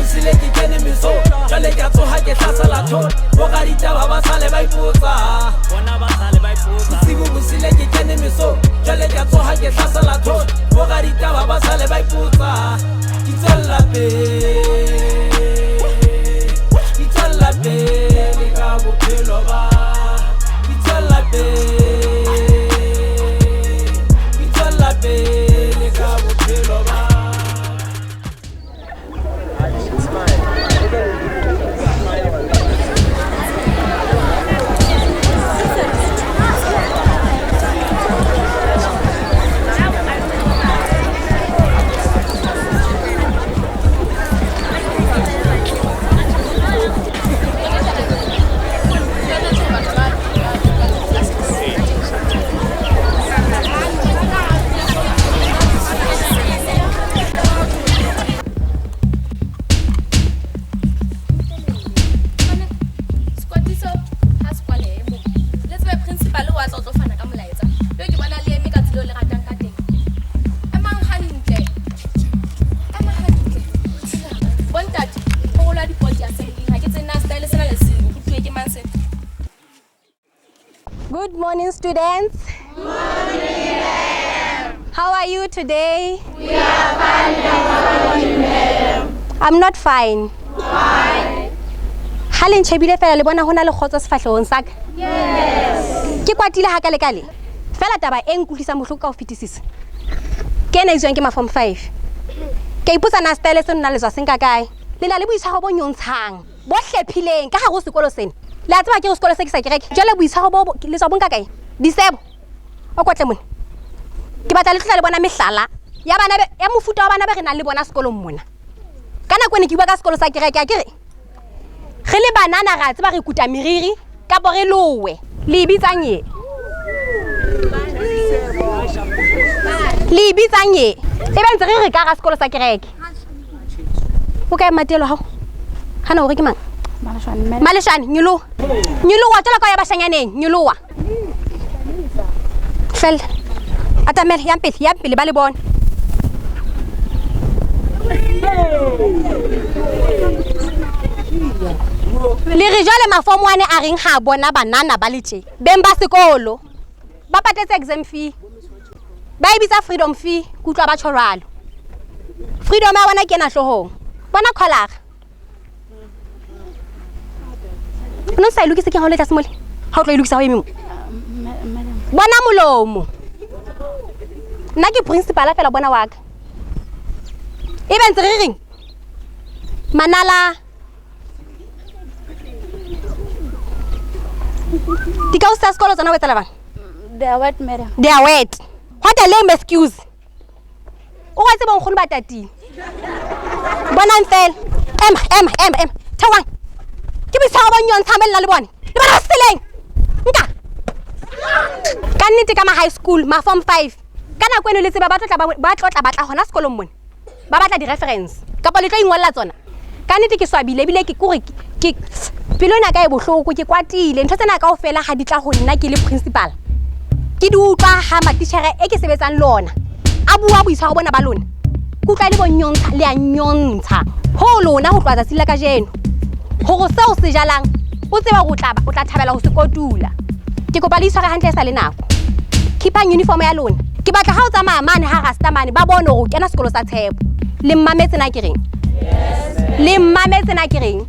bosile ke kene meso, jwale ke a tsoha ke hlasela tholo. Bo raditaba ba sale ba ipotsa, bona ba sale ba ipotsa. Bosibu bosile ke kene meso, jwale ke a tsoha ke hlasela tholo. Bo raditaba ba sale ba ipotsa. Ke tswella pele, ke tswella pele ka bophelo ba. Ke tswella pele, ke tswella pele ka bophelo ba. Good morning, students. Good morning, ma'am. How are you today? We are fine, ma'am. I'm not fine. Why? Ha le ntjhebile fela le bona ho na le kgotso sefahlehong sa ka? Yes. Ke kwatile ha ka le kale. Fela taba e nkutlwisang bohloko ka ho fetisisa. Ke ena e tswang ke ma form 5. Ke ipotsa na style se nna le tswa senka kae? Le na le boitshwaro bo nyontshang, bo hlephileng ka hare ho sekolo sena. Le a tseba ke ho sekolo se ke sa kereke. Jwale boitshwaro bo le tswa bonka kae? Disebo. O kotle mona. Ke batla le tlotla le bona mehlala ya bana be ya mofuta wa bana be re nang le bona sekolong mona. Ka nako ene ke bua ka sekolo sa kereke a ke re. Re le banana ra tseba re kuta meriri kapo re lowe. Le e bitsang e? Le e bitsang e? E be ntse re re ka hara sekolo sa kereke. O kae Matelo hao? Hana hore ke mang? Maleshane, nyoloha. Nyoloha jwalo ka ya bashanyaneng, nyoloha. Fela. Atamela ya pele ba le bona. Le re jwale mafomo ane a reng ha bona banana ba le tje. Beng ba sekolo ba patetse exam fee. Ba e bitsa freedom fee, ke utlwa ba tjho jwalo. Freedom ya bona ke ena hloohong. Bona collar. O no sa e lokise ke ha o le tlase mole? Ha o tlo e lokisa ho eme mo. Bona molomo. Nna ke principal fela bona wa ka. E be ntse re reng? Manala. Dikausi tsa sekolo tsona o etsa bang? They are wet, madam. They are wet. What a lame excuse. O wa tseba nkgono ba tatile. Bonang fela. Ema, ema, ema, ema. Theohang. Ke boitshwaro bo nyontshang be le na le bone. Le bona ba seleng. Nka. Ka nnete ka ma high school, ma form 5. Ka nako eno le tseba ba tlotla ba tlotla batla hona sekolong mona. Ba batla di-reference. Kapa le tlo ingolla tsona. Ka nnete ke swabile ebile ke kore ke pelo ena ka e bohloko, ke kwatile. Ntho tsena kaofela ha di tla ho nna ke le principal. Ke di utlwa ha matitjhere e ke sebetsang le ona a bua boitshwaro bona ba lona. Ke utlwa e le bo nyontsha, le a nyontsha. Ho lona ho tloha tsatsing la kajeno. Hore seo se jalang o tsebe hore o tla thabela ho se kotula. Ke kopa le itshware hantle e sa le nako. Keepang uniform ya lona. Ke batla ha o tsamaya mane ha rasta mane ba bone hore o kena sekolo sa tshepo. Le mmametse na ke reng? Le mmametse na ke reng?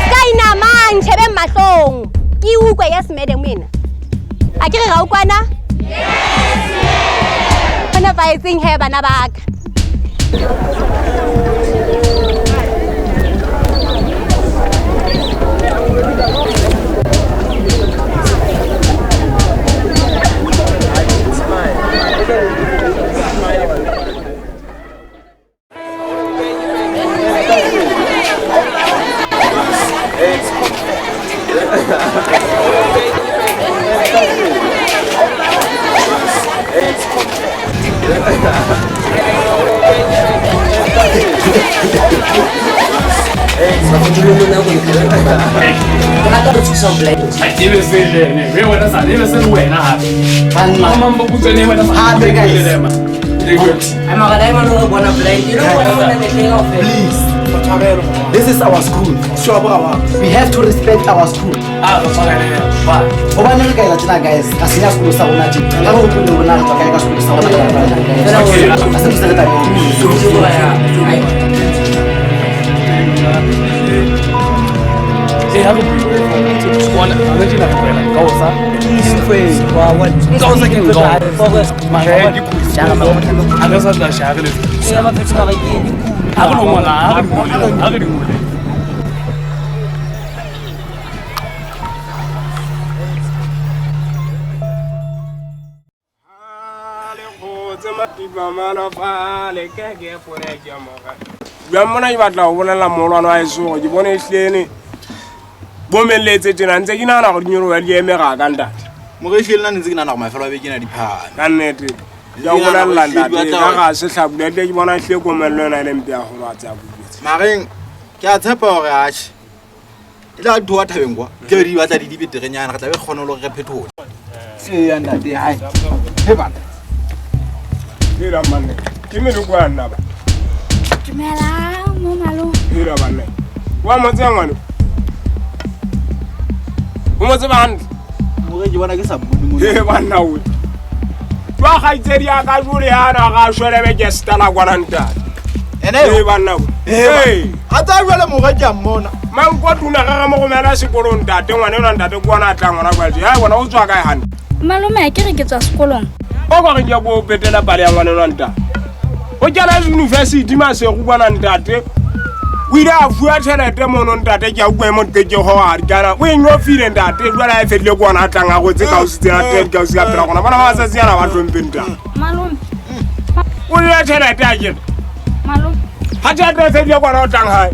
Ska inamang tjhebeng mahlong. Ke utlwe yes madam ena. A ke re ra utlwana? Yes. Ho nepahetseng he bana ba ka. Please. Tshwarelo. This is our school. Sure, bro. We have to respect our school. Ah, re tshwarele. Ba. Hobane re ka etsa tjena guys, ra senya sekolo sa rona tje. Ha re hopole hore na re tswa kae ka sekolo sa rona ka baka la guys. Ha se ntho se re tlamehile. Eh, ha re bue. Bona, ha re tjena re tlohela ka hosa. Ka hosa ke nka. Mara ke Ha re sa tla share le. Ha re lo ngola, ha re di ngole, ha re di ngole. Jwang mona ke batla ho bolella moholwane wa heso hore ke bone ehlile bomelletse tjena ntse ke nahana hore dinyoloha di eme ga ka ntate. More ehlile nna ne ntse ke nahana hore mafelo a beke ena di phahame. Ka nnete. Ke a o bolella ntate, ka ga se hlabula ehlile ke bona ehlile komello ena e le mpe haholo a tsaya bobetse. Mareng ke a tshepa hore atjhe e tla tloha thabeng kwa. Ke be di batla di dibeterenyana re tla be re kgona hore re phethole. Eya ntate, hai. He bana. Hela manne. Ke meloko ya nna ba. Dumelang mo malome. Hela banna. Wa mo tseba ngwana? O mo tseba hantle? More ke bona ke sa mmone mo. He banna o. Wa kgaitsedi ya ka jole yana ga shwele be ke stala kwana ntate. Ene He banna o. Hey. A tsa jwale more ke a mmona. Manko tuna ga mo romela sekolong ntate ngwana ena ntate ke ona a tlang ngwana kwa. Hai bona o tswa kae hantle? Malome a ke re ke tswa sekolong. O ka re ke go petela pale ya ngwana ena ntate. O kena university Masego kwana ntate. O ile a fuwa tjhelete mono ntate ke a utlwa e mo ke ho a re kana o e nyofile ntate jwale ha e fedile ke ona a tlang a rwetse kausi tsena teng kausi ka pela gona. Bona ba sa tsena ba hlomphe ntate. Malome. O ile tjhelete a kere. Malome. Ha tjhelete e fedile kwana o tlang hae.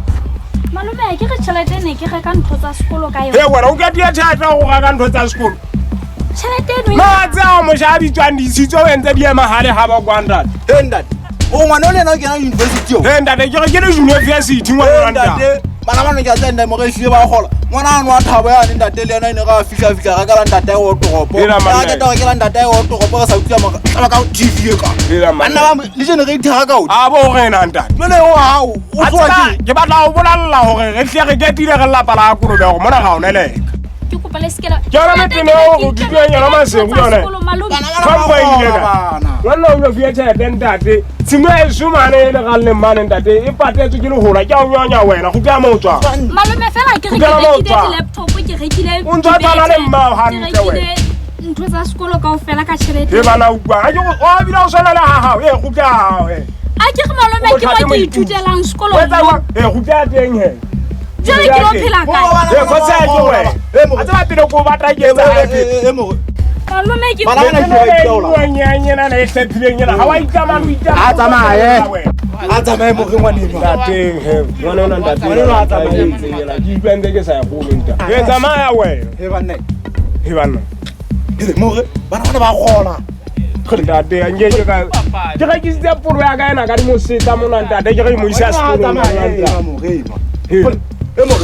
Malome a ke re tjhelete ne ke reka ntho tsa sekolo ka yona. He wena o ka tia tjhelete go reka ntho tsa sekolo. Tjhelete eno. Ma tseo mosha a bitswang disitso o entse di ema hale ha ba kwa ntate. He ntate. O ngwana o le yena o kena university o. He ntate ke re ke le university ngwana ntate. Bana ba ke a tsena ntate more ehlile ba kgola. Ngwana ano wa thabo yane ntate le yena ene ga fihla fihla ga ka la ntate wa toropo. Hela Ga ke taba ke la ntate wa toropo re sa utlwa mara taba ka TV e ka. Hela Banna ba le generator ka o. A bo rena ntate. Jwale o hao o A tsoa tseba, ke. ke batla ho bolella hore re hle re ketile re lelapa la Kolobe hore mona ga o neleka. Ke kopa le sekela. Ke yona metene eo go utlwileng yona Masego yone. Malome. Tlhompho e ile ka. Ngwana o nyofile tjhelete ntate. Tshimo ya heso mane e leralleng mane ntate e patetswe ke lehola ke a o nyonya wena go tla mo tswa. Malome fela ke re ke Kgutlela moo rekile tswang. di-laptop, ke rekile O ntso tshwana le dibeke, mmao ke hantle wena. rekile ntho tsa sekolo kaofela ka tjhelete. He bana utlwa. Ha ke go o bile o tshwana le ha hao. E kgutla ha hao he. A ke re malome O ke mo tlhape ke maikutlo. ithutelang O sekolong etsa mo. jwang? E kgutla teng he. Jwale ke lo phela kae? E khotsa ke wena. A tseba pele ko batla ke etsa hape. E more. Malome ke Bana bana ke ba itaola. Nyana e hlephileng ena. Ha wa itlama o itlama. A tsamaye. A tsamaye more ngwaneno. Ntateng he. Ngwana ona ntate. Ngwana ona a tsamaye. Ke utlwa ntse ke sa ya kgolo ntate. He tsamaya wena. He banna. He banna. He more bana bana ba kgola. Ntate a nke ke ka ke rekisitse polo ya ka ena ka di mosetsa mona ntate ke re mo isa sekolong. More. He. E more.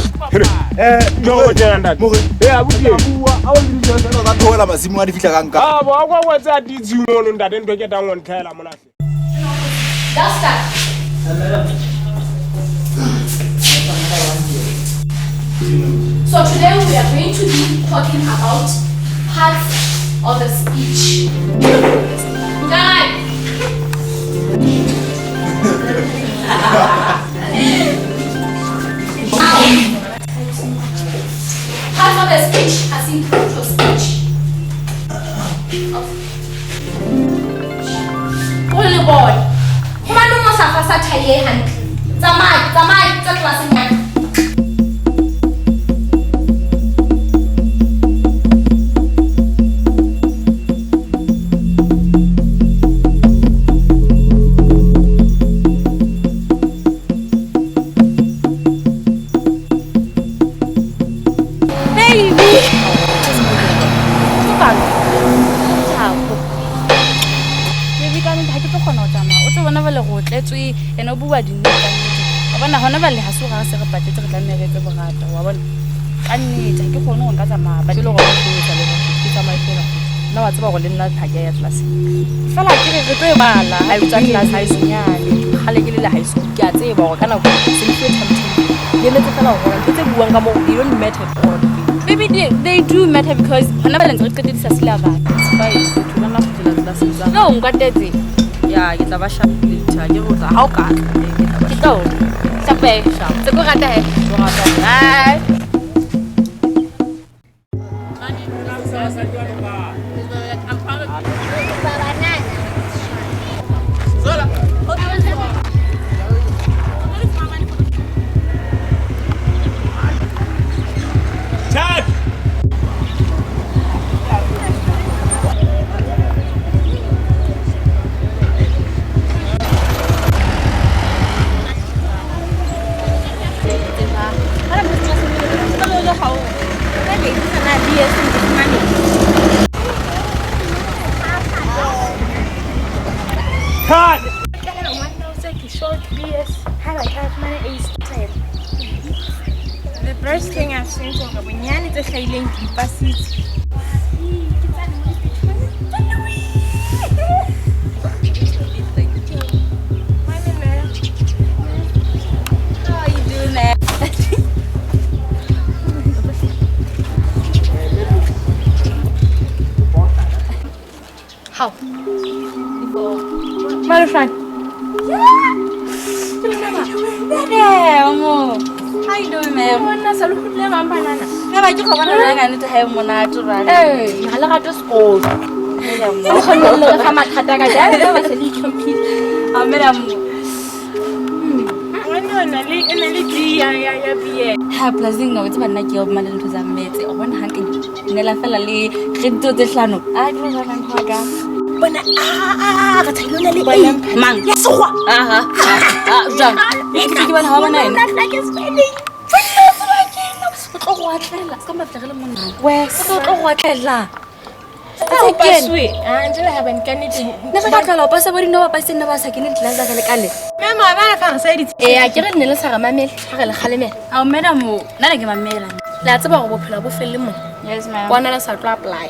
Eh, jo tjena ntate. More. Eh abuti. Bua a o le dijo tsa theohela masimo a di fihla ka nka. Ah, bo a kwa kwa tsa ditsi mono ntate ntho ke tang o ntlhaela mona hle. Duster. So today we are going to be talking about parts of the speech. Guys. Parts of the speech as in to speech. O le bone. Hobaneng o sa fasa thae e hantle? Tsamaya, tsamaya, tswa tlelaseng ya ka. Baby. Baby ka nnete ha ke tlo kgona ho tsamaya. O tlo bona jwale re o tletswe ene o bua dinnete ka nnete. Wa bona hona jwale ha se hore ha se re patetse re tlameha re etse borata wa bona. Ka nnete ha ke kgone hore nka tsamaya Ke le hore o tlo etsa le hore ke tsamaye fela. Nna wa tseba hore le nna ha ke a ya class. Fela ke re re tlo e bala ha e tswa class ha e senyane. Kgale ke le le high school ke a tseba hore ka nako se le fuwe timetable. Ke emetse fela ho bona ntho tse buang ka moo, they don't matter at all. Baby, they do matter because hona ba ntse re qetedisa syllabus. It's fine. Fethu ka nna kgutlela tlelaseng tsa. No, nkwatetse. Ya, ke tla ba sharp later. Ke ho tla ha o ka tla. Ke tla ba Ke tlo. Sharp. Sharp. Tse ko rata he. Ko rata. Bye. The best thing I've seen so far, bonyane tse hlahileng ke dipasitse. How are you doing, man? How? Malofane. How you doing, ma'am? Monna sa le kgutlile mang banana? Ka ba ke go bona rena ka nnete ha e monate rana. Eh, ha le rate sekolo. O kgonne le re fa mathata ka jang ba se le itlhomphile. A madam. Ngwana o na le o na le D ya ya ya B. Ha plazing o tseba nna ke o mane ntho tsa mmetse. O bona ha ke nela fela le credit tse hlano. A ke bona ntho ka. Bona a re thaile o na le A. Mang? Ya sekgwa. Aha. Ah, jang. Ke bona ha bona ena. Nna ke spelling. O tlo go atlela. Se ka mmatla re le monna. Wes. O tlo go atlela. O paswe. Ah, njela ha ban ka nnete. Ne re ka tlola o pasa bo dino ba paseng ne ba sa kene ditlelase tsa ka le kale. Mama ba na fa re sa ditse. Eh, a ke re nne le sa re mamele, ha re le kgalemela. Ao madam, nna ne ke mamela. Le a tseba hore bophelo bo felle mo. Yes ma'am. Kwana le sa tlo apply.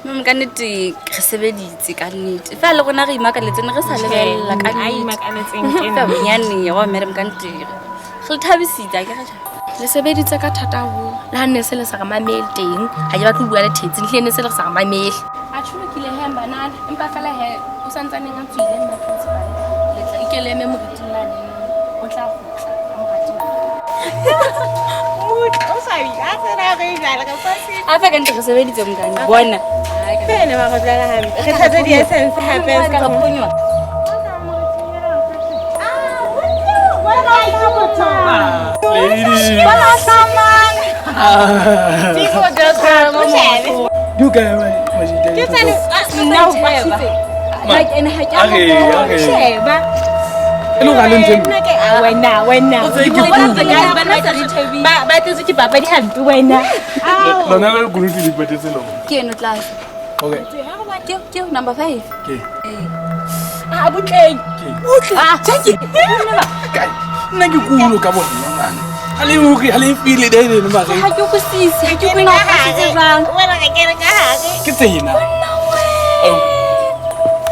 Mama ka nnete re sebeditse ka nnete. Fela le rona re imakaletse ne re sa lebella ka Ai nnete. imakaletseng ke Fela bonyane wa madam ka nnete. Re le thabisitse a ke re jang. Le sebeditse ka thata haholo. Le ha nne se le sa re mamele teng, ha ke batle ho bua le thetse, le ne se le sa re mamele. A tjho lokile he banana, empa fela he o santsaneng a tswile nna principal. Le tla ikele eme moriting la neng, o tla kgutla ka morating. O sa bi, a tsena re jala ka pasitse. A fa ka nnete re sebeditse mokane. Bona. Fela ba re jala hampe. Re thatse di essence hape Ka re phonywa. Ladies. People Du kae majita? Ke tsane Nna o pasitse. Like ene ha ke a Okay, okay. Sheba. E le hore ha le ntho e mpe. Wena, wena. O tsebe ke Bona kudu. the guys ba na ba ba tletse ke papadi hampe wena. Lona le kunutu le ipatetse lona. Ke eno class. Okay. Ke number 5. Ke. Ah, butleng. Ke. Ah, Kae? Nna ke kulo ka bona man. Ha le hore ha le feel le le mare. Ha ke utlwisise, ha ke utlwe na o pasitse jwang. Wena re kene ka hare. Ke tsena. Oh.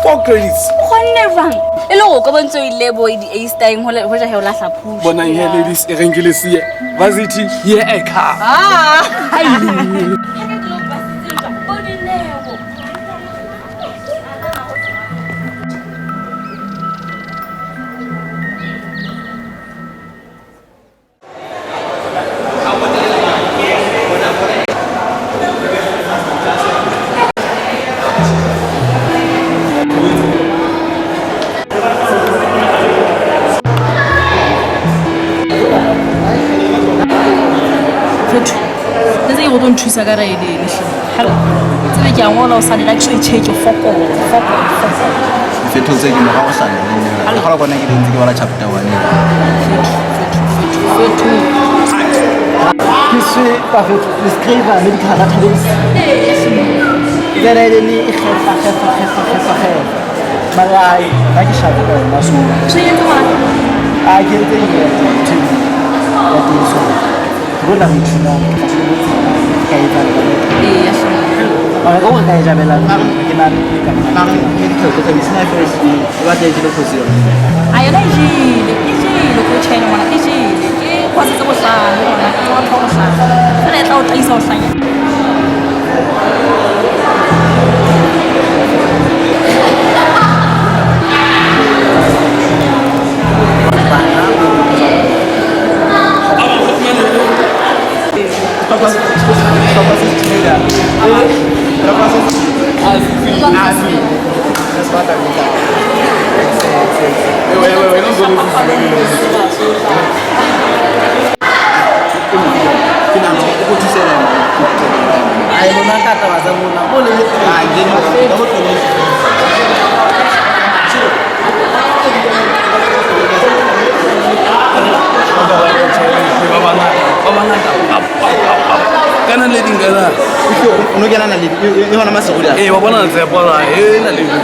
Four credits. O kgonne jwang? E le hore o ka bontse o ile bo di-A style ho ja he o lahla push. Bonang here ladies e reng ke le siye. Varsity here a car. Ah. Ai. Ha ke tlo pasitse jwang? Bo dineo. Fethu. Le tse ke go tlo nthusa ka rede le hle. Hello. Tsebe ke a ngola o sane la ke so e check fokol fokol fokol. Fetho tse ke morao sa le nna. Le gona bona ke ntse ke bala chapter 1. Fethu. Ke se pa fetho le scribe medical database. Then I didn't kgefa kgefa kgefa kgefa kgefa. Mara ai ba ke shape ka yona so. Se entse ngwana. A ke ntse ke ya teng. Ya teng so. Ke bona ho ithuta ka etsa le Ee, ya hle. Mara ka hore ka e jabela ke na le ka Mara medical database na first e batla e jele khosi yona. A yona e jele, e jele ko China ngwana, e jele. Ke course tse bohlano. hlanya yona ke batho ba go hlanya fela e tla o tlaisa go hlanya. Ee, wa bona Tshepo la, e na le di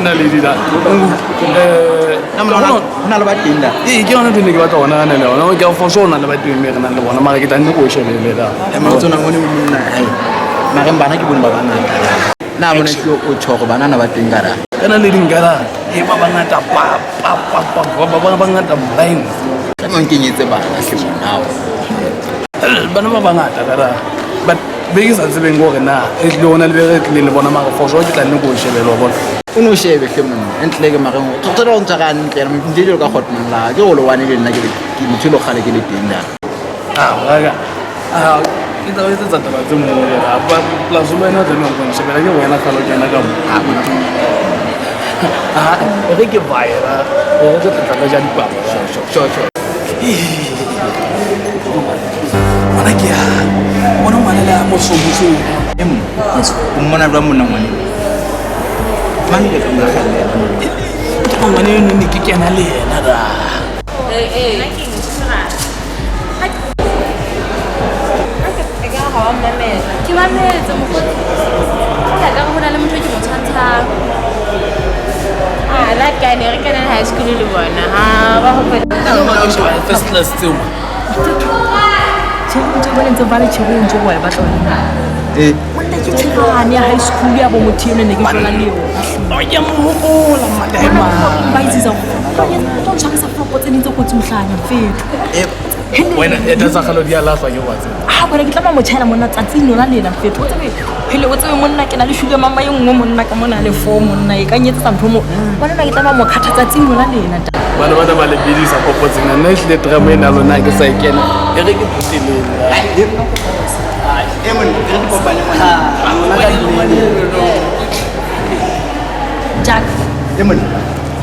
na le di da. Ho na le ba teng da. Ee, ke yona ntho ne ke batla ho nahana le yona. Ke a for sure ho na le ba teng mme re nang le bona, mara ke tla nne ke o shebele da. Mara tsona ngwane monna hai. Mara bana ke bone ba bangata. Na bona ke o tjho hore banana ba teng ka ra. Kana le dingala, e ba bangata pa pa pa pa ba bangata blind. Tla mo nkenyetse bana hle monna. Bana ba bangata ka ra. But be ke sa tsebeng hore na e tlile hona le be re tlileng le bona, mara for sure ke tla nne ke o shebele wa bona. O no shebe hle monna, ntle ke mara o tsotsa o ntshwara hantle, ntle jwalo ka Hotman la. Ke o lo wane le nna ke motho lo kgale ke le teng da. Ah, raka. Ah, ke tla o etsetsa taba tse mo le ra. Plus wena o tlameha ho nshebela ke wena kgale o kena ka mo. Ah, mona. Ah, re ke vaera, re tlo tla ja dipapa. Sure, sure. Ngwana ke ya. Bona ngwana le a mosomoso. O mmona jwang monna ngwane? Mang le ka mokgalle? Ke ngwane eno ne ke kena le yena da. Ke mametse mokgotsi. Ka ka ho na le motho e ke mo tshwantshang. Ah, that guy ne re kena high school le bona. Ha ba hopola. First class tseo. Tjhe bona ntse ba le tjhe ntse wa e batla wena. Eh, monna ke tshehane ya high school ya bo motho eno ne ke jola le yona. O ke mohopola madaima. Ba itse go tshwarisa flopo tse ding tse kotsi o hlanya mfetho. Wena e tsa kgalo di a lahlwa ke wa tseba. Ah, bona ke tla mo tjhaela monna tsatsing lona lena mfetho. O tsebe phele o tsebe monna ke na le sugar mama e nngwe monna ka mona le four monna e ka nyetsetsa ntho mo. Bona nna ke tla mo khatha tsatsing lona lena. Bana ba ba le bidisa popotseng nna ehlile drama ena lona ke sa e kena. E re ke phuteleng. E mon re di kopane mona. Jack. E mon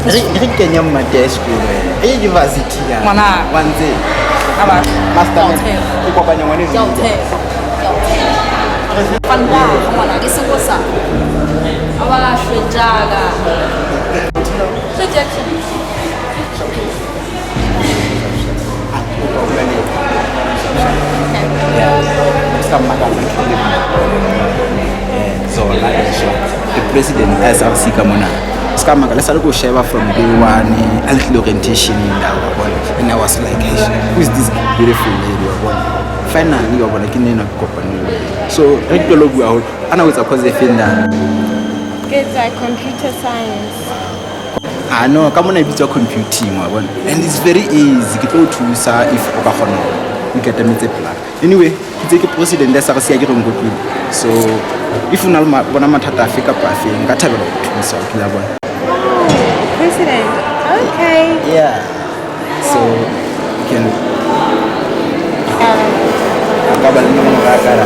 re kenya mmate sekolo e university ya. Ngwana. Wa ntse. Aba. Master ke kopane ngwane. Ke o tshepa. Ke o tshepa. Fanda ngwana ke sekosa. Aba shwejaka. Shwejaka. Zola the president SRC ka mona. Ska maka le sa le go sheba from day one a little orientation in da wa bona. And I was like, hey, who is this beautiful lady wa bona? Finally wa bona ke nna ke kopane le. So re ke lo bua haholo. Ana o etsa course e feng da? Ke etsa computer science. Ah no, ka mona e bitswa computing wa bona. And it's very easy. Ke tlo o thusa if o ka kgona o ikatametse plan. Anyway, ke tse ke president ya SRC ya ke re nkotlile. So if o na le bona mathata afe kapa afe nka thabela ho thusa o kila bona. Oh, president. Okay. Yeah. So you can ka ba le nomoro ya ka ra.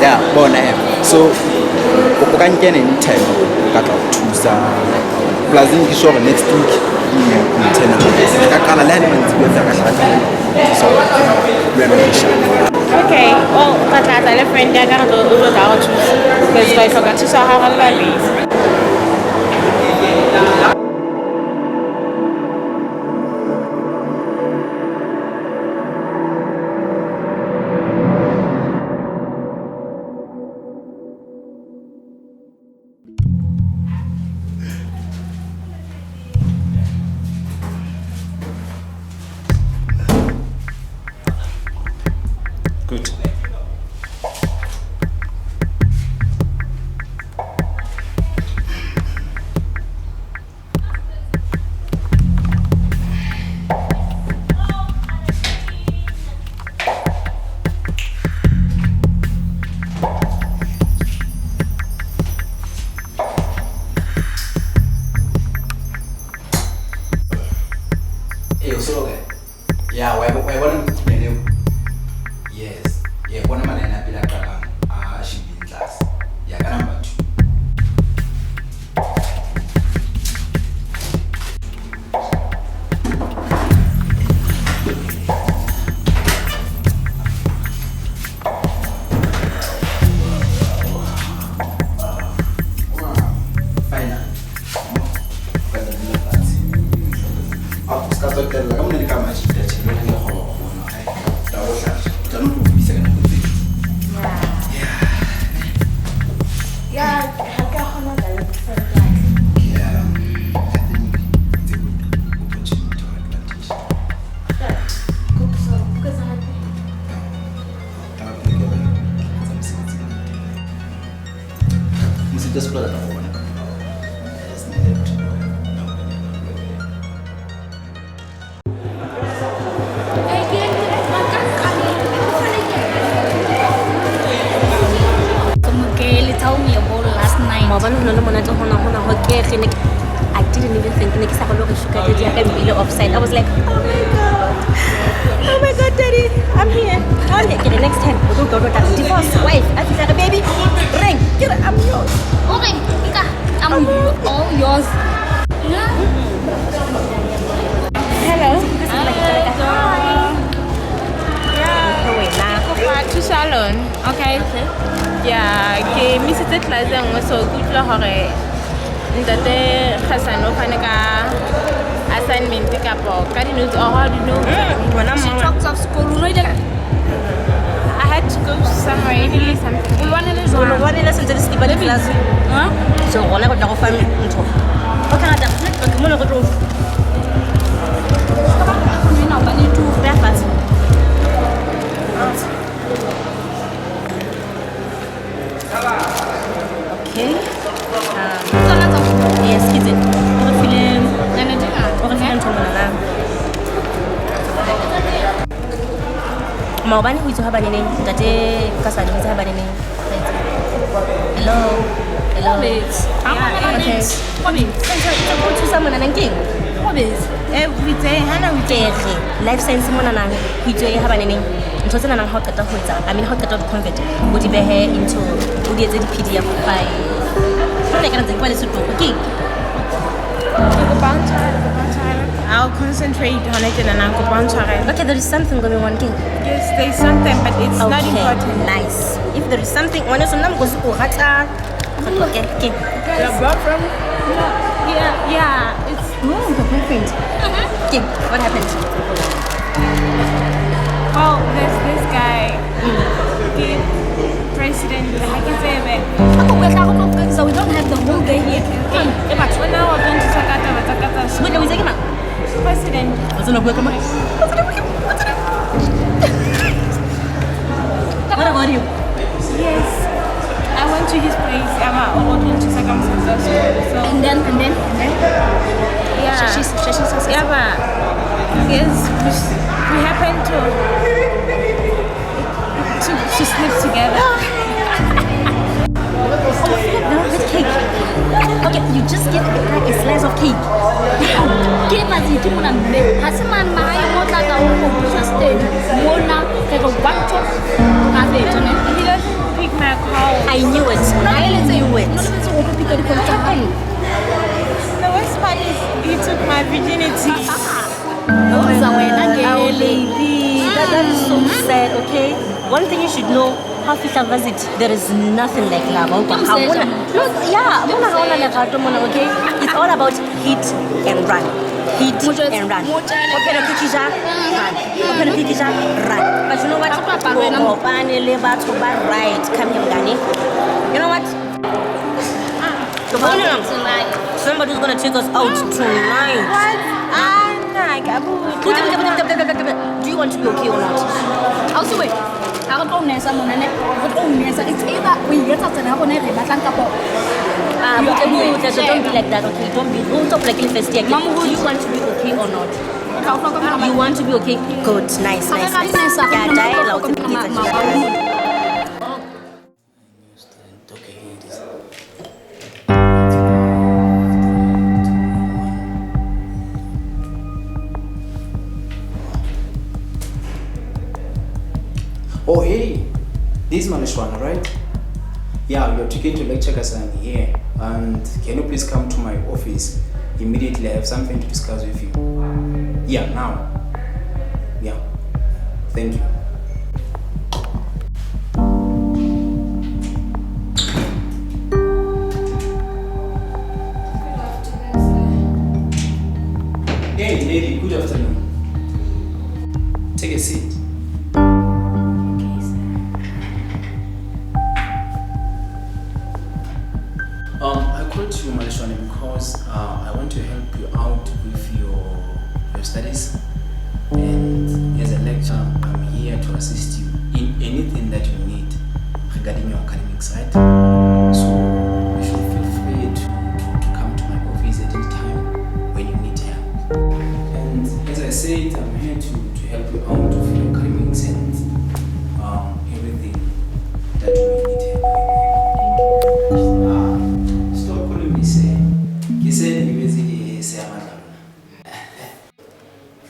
Yeah, bona eh. So o ka nkena anytime o ka tla ho thusa. Plus ke sure next week internal. Ka qala le ha le mantsibuya ka hlaka. So we are not sure. Okay, well, ka tla tla le friend ya ka re tlo o tla go thusa. Because ba hloka thuso ha re le babedi. Good. Ee, o solo kae? Ya, wa e bona mekhukhung eo? Yes. Yeah, bona malaene a pele a qalang a shebileng tlase. Ya ka number 2. I didn't even think offside. I was like, oh my god, daddy, I'm here. Okay, next time, we'll go divorce, wife, I said, baby, ring, get it, I'm yours. Okay, I'm all yours. Hello. Yeah. To salon. Okay. Yeah, ke misitse class e nngwe so ke utlwa hore ntate Kgasane o fane ka assignment kapo ka di-notes or how do you know? She talks of school. I had to go somewhere anyway, something. O lwanele sentse le skipa le class. So rona re tla go fa ntho. O ka rata ke mona re tlo. Okay. Yes, ke tse. O re file ntho mona na. Maobane ho itse ha baneneng ntate Kgasane ho itse ha baneneng. Hello. Hello. Okay. O thusa mona nang keng? Life science mona nang ho itse ha baneneng. Ntho tsena nang ha o qeta ho etsa, I mean ha o qeta ho convert, o di behe into o di etse di-PDF file. Jwale ka ntse ke ba le setoko keng? I'll concentrate on it and I'll go. Okay, there is something going on, King. Yes, there is something, but it's okay, not important. Nice. If there is something, okay, King. Your boyfriend? Yeah, it's the boyfriend. King, what happened? Well, there's this guy, the president. I can say that. So we don't have the whole day here. President. What about you? Yes, I went to his place. And then? Yeah. Yes, we happened to sleep together. Oh, with cake. Okay, you just give the guy a slice of cake. He doesn't pick my call. I knew it. I knew it. What happened? The worst part is he took my virginity. Oh, baby, that is so sad, okay? One thing you should know, visit, there is nothing like love. Yeah, okay? It's all about hit and run. Hit and run. Open a cookie jar, run. Open a cookie jar, run. But you know what? Right. Come here, Mgani. You know what? Somebody's gonna take us out tonight. What? Do you want to be okay or not? Also, wait. It's either we get out and Don't be like that, okay? Don't be. Don't talk like first year. Do you want to be okay or not? You want to be okay? Good, nice, nice. Nice. Yeah, dialogue. Oh, hey, this is Maleshwana, right? Yeah, you're taking to lecture Kasani here. And can you please come to my office immediately? I have something to discuss with you. Yeah, now. Yeah. Thank you. Hey, lady, good afternoon. Take a seat. Okay, sir. I called you, Maleshwane, because I want to help you out with your studies. And as a lecturer, I'm here to assist you in anything that you need regarding your academic side. So you should feel free to come to my office at any time when you need help. And as I said, I'm here to help you out with your academics and everything that you may need help with. Stop calling me sir. Ke se lebetse ke se a matla.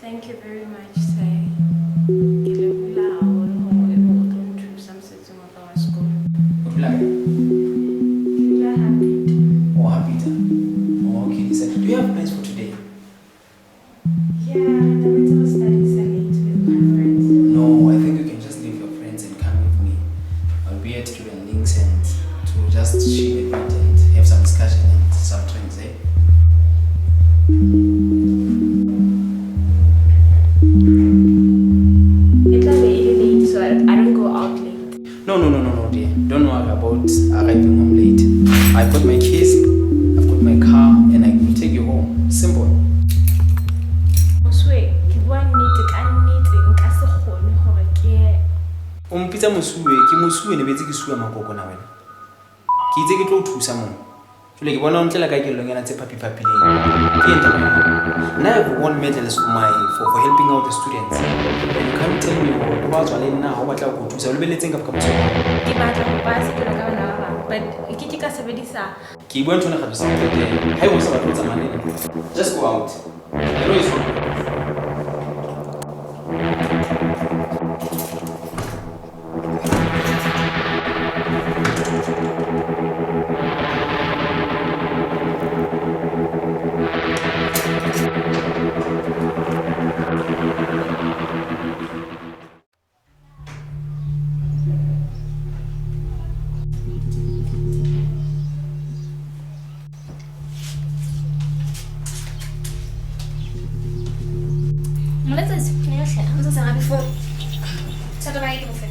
Thank you very much, sir. Ke lebohile haholo hore ebe o tlo nthusa mosebetsing wa ka wa sekolo. O dula kae? Ke dula Hapita. Oh, Hapita. Oh, okay. Lisa, do you have plans for today? Yeah, re tlametse ho study late with my friends. No, I think you can just leave your friends and come with me. I'll be at Cuban Links and to just chill a bit and have some discussion and some drinks, eh? E tla be e le late so that I don't go out late. No, dear. Don't worry about arriving home late. I've got my keys, I've got my car, and I will take you home. Simple. Mosuwe, ke bua nnete ka nnete nka se kgone hore ke ye. O mpitsa mosuwe, ke mosuwe ne betse ke suwa makoko na wena. Ke itse ke tlo o thusa mona. Jwale ke bona o ntlela ka kelellong tse phaphi-phaphileng. Ke eng taba ya hao? Nna I've won medals for helping out the students. And you can't tell me hore o ba tswa le nna ha o batla ho thusa. O lebelletseng ka bokamoso ba hao? Ke batla ho pasa jwalo ka bana ba bang, but ke ke ka sebedisa. Ke bua ntho ena kgafetsa ke qetela. Haeba o sa batle ho tsamaya le nna, just go out. I know it's wrong.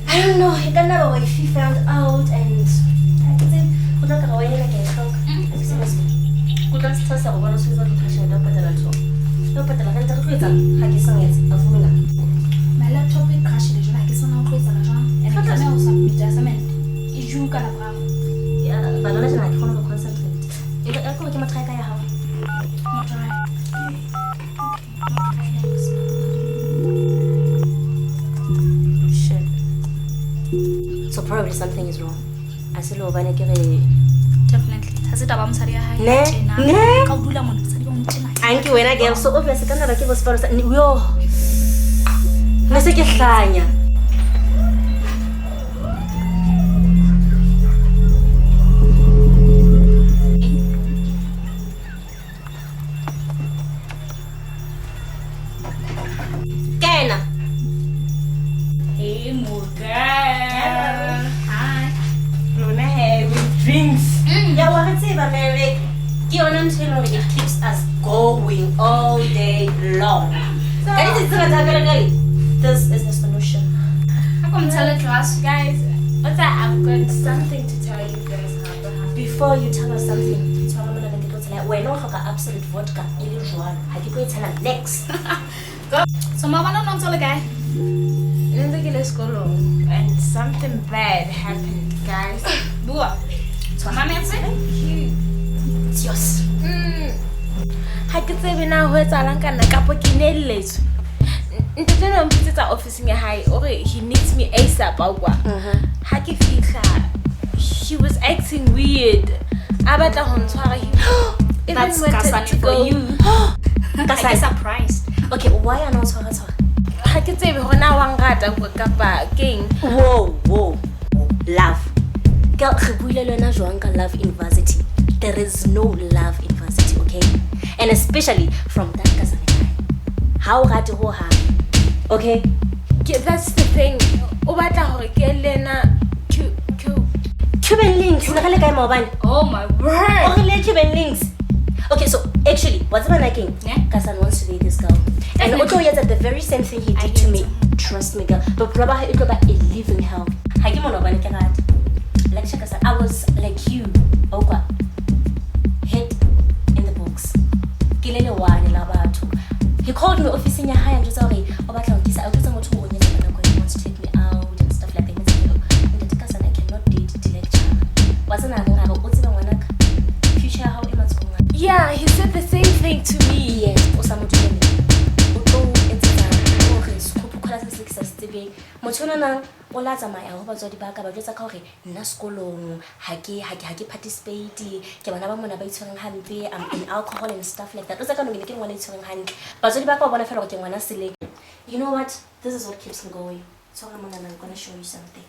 I don't know. E ka nna ba wifey found out and ha ke tsebe o tla kara wena ke e hloka. Seriously. Ke utlwa se tshasa go bona o tshwanetse ho tlo tjhelete ya ho patala ntho. Ya ho patala rent re tlo etsang ha ke sa etse a founa. My laptop e crashile jwale ha ke sana ho tlo etsa jwang. And ke tlameha ho submit assignment e due ka Laboraro. Ya bana jana ha ke kgone ho concentrate. E ka ke mo try ka ya hao. Mo try. Okay, mo try next. Shit. So probably something is wrong. A se le hobane ke re Definitely. Ha se taba mosadi ya hae Ne? tjena. Ne? Ka o dula mona mosadi o ntjena. Anke wena girl so obvious ka nna ba ke bo separo sa yo. Ne se ke hlanya. Kena. Hey, mo girl. Hi. Rona he with drinks. Ya wa re tseba mele. Ke yona ntho e leng hore it keeps us going all day long. Ka ditsatsi tse ngata hakale-kale, this is the solution. Ha ko ntshele class. Guys, what's that? I've got something to tell you guys. Before you tell us something, tshwara mona ke tlo tshela wena o hloka absolute vodka e le jwalo. Ha ke tlo e tshela next. So maobane o no ntso le kae? Ne ntse ke le sekolong and something bad happened, guys. Bua. Mametse? It's yours. Ha ke tsebe na ho etsahalang ka nna kapo ke neletswe. Ntate no mpitsetsa office-ing ya hae o re he needs me ASAP a kwa. Ha ke fihla he was acting weird. A batla ho ntshwara he even That's wanted Kasane to for go. you. Ha ke Kasane. Surprised. Okay, why a no tshwara tshwara? Ha ke tsebe hore na wa nrata kapa keng. Whoa, whoa. Love. Girl, re buile le wena jwang ka love in varsity? There is no love in varsity, okay? And especially from that Kasane guy. Ha o rate ho hang. Okay? That's the thing. O batla hore ke le yena Cuban links. Ne re le kae maobane? Oh my word. O re le Cuban links. Okay, so actually, what's my liking? Yeah. Kasan wants to date this girl. And o tlo etsa the very same thing he did to me. Trust me, girl. Bophelo ba hae e tlo ba a living hell. Ha ke mona hobane ke rata. Lecture Kasan, I was like you. Okwa. Head in the books. Ke le lewane la batho. He called me office-ing ya hae a njwetsa hore o batla ho nkisa, a utlwetsa motho o nyetsa ka nako, he wants to take me out and stuff like that. Ntate Kasan, I cannot date the lecturer. Wa tsena reng a re o tsebe ngwanaka. Future ya hao e matsohong a. Yeah, he said the same thing to me. Yes, o sa mo dumele. O tlo etsetsa hore sekgopokgola se se ke sa se tsebeng. Motho onana o la tsamaya ho batswadi ba ka ba jwetsa ka hore nna sekolong ha ke participate, ke bana ba mona ba itshwereng hampe, I'm in alcohol and stuff like that. O tsa ka nong ke ngwana e itshwereng hantle. Batswadi ba ka ba bona fela hore ke ngwana seleng. You know what? This is what keeps me going. Tshwara monana, I'm gonna show you something.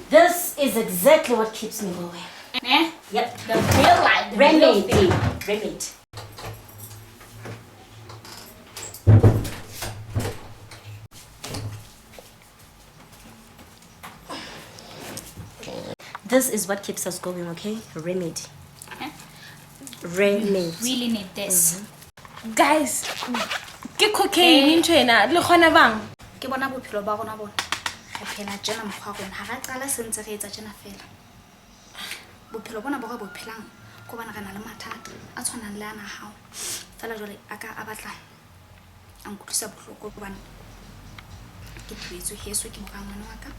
This is exactly what keeps me going. Eh? Yep. The real life. The real thing. Remade. This is what keeps us going, okay? Remedy. Eh? Remedy. Really need this. Guys, ke cocaine ntho ena le kgona bang? Ke bona bophelo ba rona bona. Re phela tjena mokgwa wa rona. Ha ra qala sentse re etsa tjena fela. Bophelo bona bo re bo phelang ko bana re na le mathata a tshwanang le ana hao. Fela jwale a ka a batla a nkutlwisa bohloko hobane ke tlohetswe heso ke morangwana wa ka.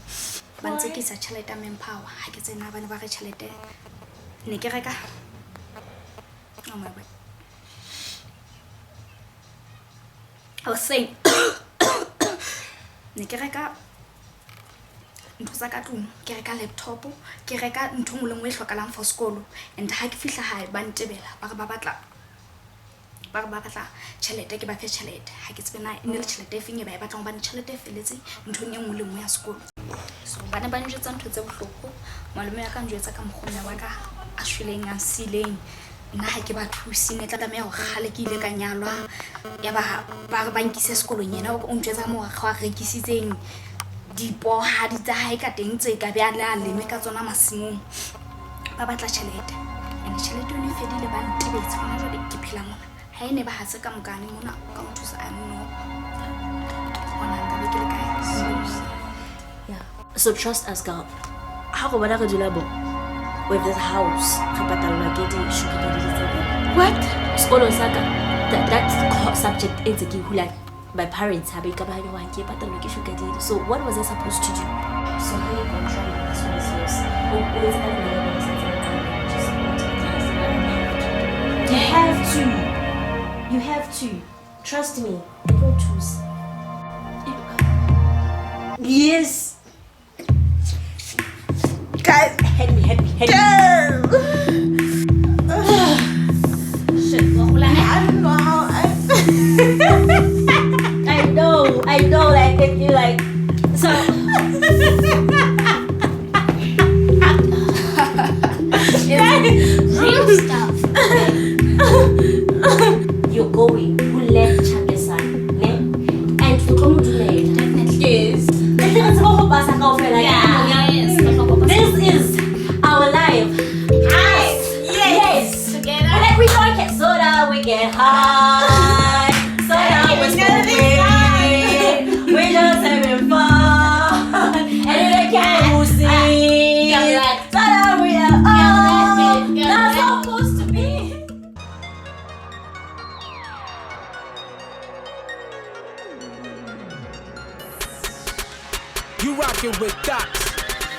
Ba ntse ke isa tjhelete ya manpower. Ha ke tsena ba ne ba re tjhelete ne ke reka. Oh my God. I was saying ne ke reka ntho tsa ka tlung, ke reka laptop, ke reka ntho nngwe le nngwe e hlokahalang for sekolo. And ha ke fihla hae ba ntebela, ba re ba batla tjhelete, ke ba fe tjhelete. Ha ke tsebe na e ne le tjhelete e feng e ba e batlang hobane tjhelete e felletse nthong e nngwe le nngwe ya sekolo. So ba ne ba njwetsa ntho tse bohloko. Malome ya ka njwetsa ka mokgwa mme wa ka a shweleng a nsileng. Nna ha ke ba thuse, ne tla tlameha hore kgale ke ile ka nyalwa. Ya ba ba re ba nkise sekolong, yena o njwetsa ka mokgwa a rekisitseng dipohadi tsa hae ka teng tse ka be a le a leme ka tsona masimong. Ba batla tjhelete. And tjhelete yone e fedile, ba ntebetse hona jwale ke phela mona. Ha e ne ba ha se ka mokane mona o ka nthusa, I don't know. Hona nka be ke le kae. Yeah. So trust us, girl. Ha go bona re dula bo with this house, re patallwa ke di sugar daddy tse ding. What? Sekolo sa ka, that subject e ntse ke e hula, my parents ha ba ikamahanya hore ha ke e patallwe ke sugar daddy. So what was I supposed to do? So here you go, try it. This one is yours. O etse ka lebelo le sa tsebeng just go to class. You have to. You have to. Trust me. E tlo thusa. Yes. Guys, Hand me, hand me, hand me. Shit, wa hola ne? I don't know how I know, like if you like so. It's real stuff. You're going ho lecture Kasan, ne? And o tlo mo dumela. Definitely. Yes. Re tle re tsebe ho pasa kaofela. Yeah, yes. Re tlo kopa This is our life. Yes. Yes. Together. Like we don't get soda, we get high. Soda, we It's gonna be smoke. We just having fun. And if they can't, we'll see. Soda, we are all not supposed to be. You rockin' with Docs.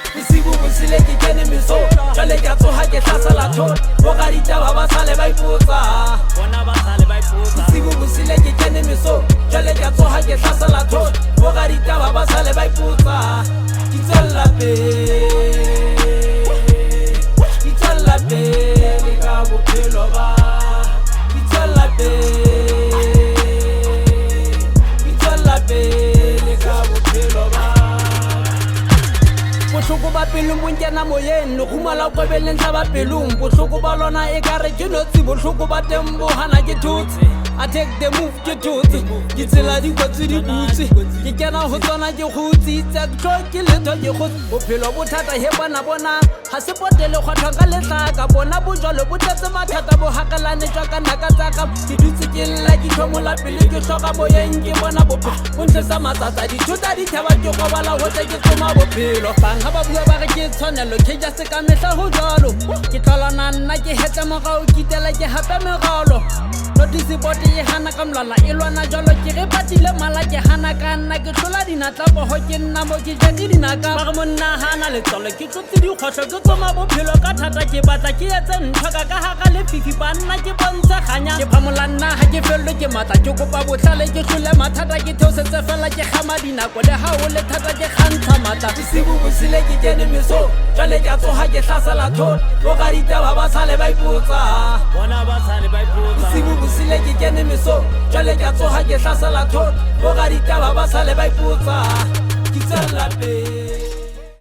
Bosibu bo sile ke kene mesong, jwale ke a tsoha ke hlasela thota. Bo raditaba ba sale ba ipotsa, bona ba sale ba ipotsa. Bosibu bo sile ke kene mesong, jwale ke a tsoha ke hlasela thota. Bo raditaba ba sale ba ipotsa. Ke tswella pele, ke tswella pele ka bophelo ba. Ke tswella pele, ke tswella pele. pelong bo nkena moyeng lerumo la kobeleng tlaba pelong bohloko ba lona e ka re ke notsi bohloko ba teng bo hana ke thotse. I take the move ke thotse ke tsela dikotsi di butse ke kena ho tsona ke kgutsitse tlo ke letho ke kgotse bophelo bo thata he bona bona ha se potele kgwathwa ka lehlaka bona bojwalo bo tletse mathata bo hakalane tswa ka naka tsaka ke dutse ke lla ke tlhomola pele ke hloka moyeng ke bona bophelo bo ntlesa matsatsa dithota dithaba ke robala hohle ke tsoma bophelo bang ha ba bua ba re ke tshwanelo ke ja se ka mehla ho jwalo ke tlolana nna ke hetla morao ke itela ke hape meralo notice board e hana ka mlala e lwana jwalo ke re patile mala ke hana ka nna ke hlola dinatla poho ke nna mo ke ja ke dinaka ba re monna hana letswalo ke tlotse dikgohlo ke tsoma bophelo ka thata ke batla ke etse ntho ka ka hara lefifi banna ke bontshe kganya ke phamola nna ha ke fellwe ke matla ke kopa bohlale ke hlole mathata ke theosetse fela ke kgama dinako le ha ho le thata ke kgantsha matla bosibu bo sile ke kene mesong jwale ke a tsoha ke hlasela thota bo raditaba ba sale ba ipotsa bona ba sale ba ipotsa bosibu bo sile ke kene mesong jwale ke a tsoha ke hlasela thota bo raditaba ba sale ba ipotsa ke tswella pele.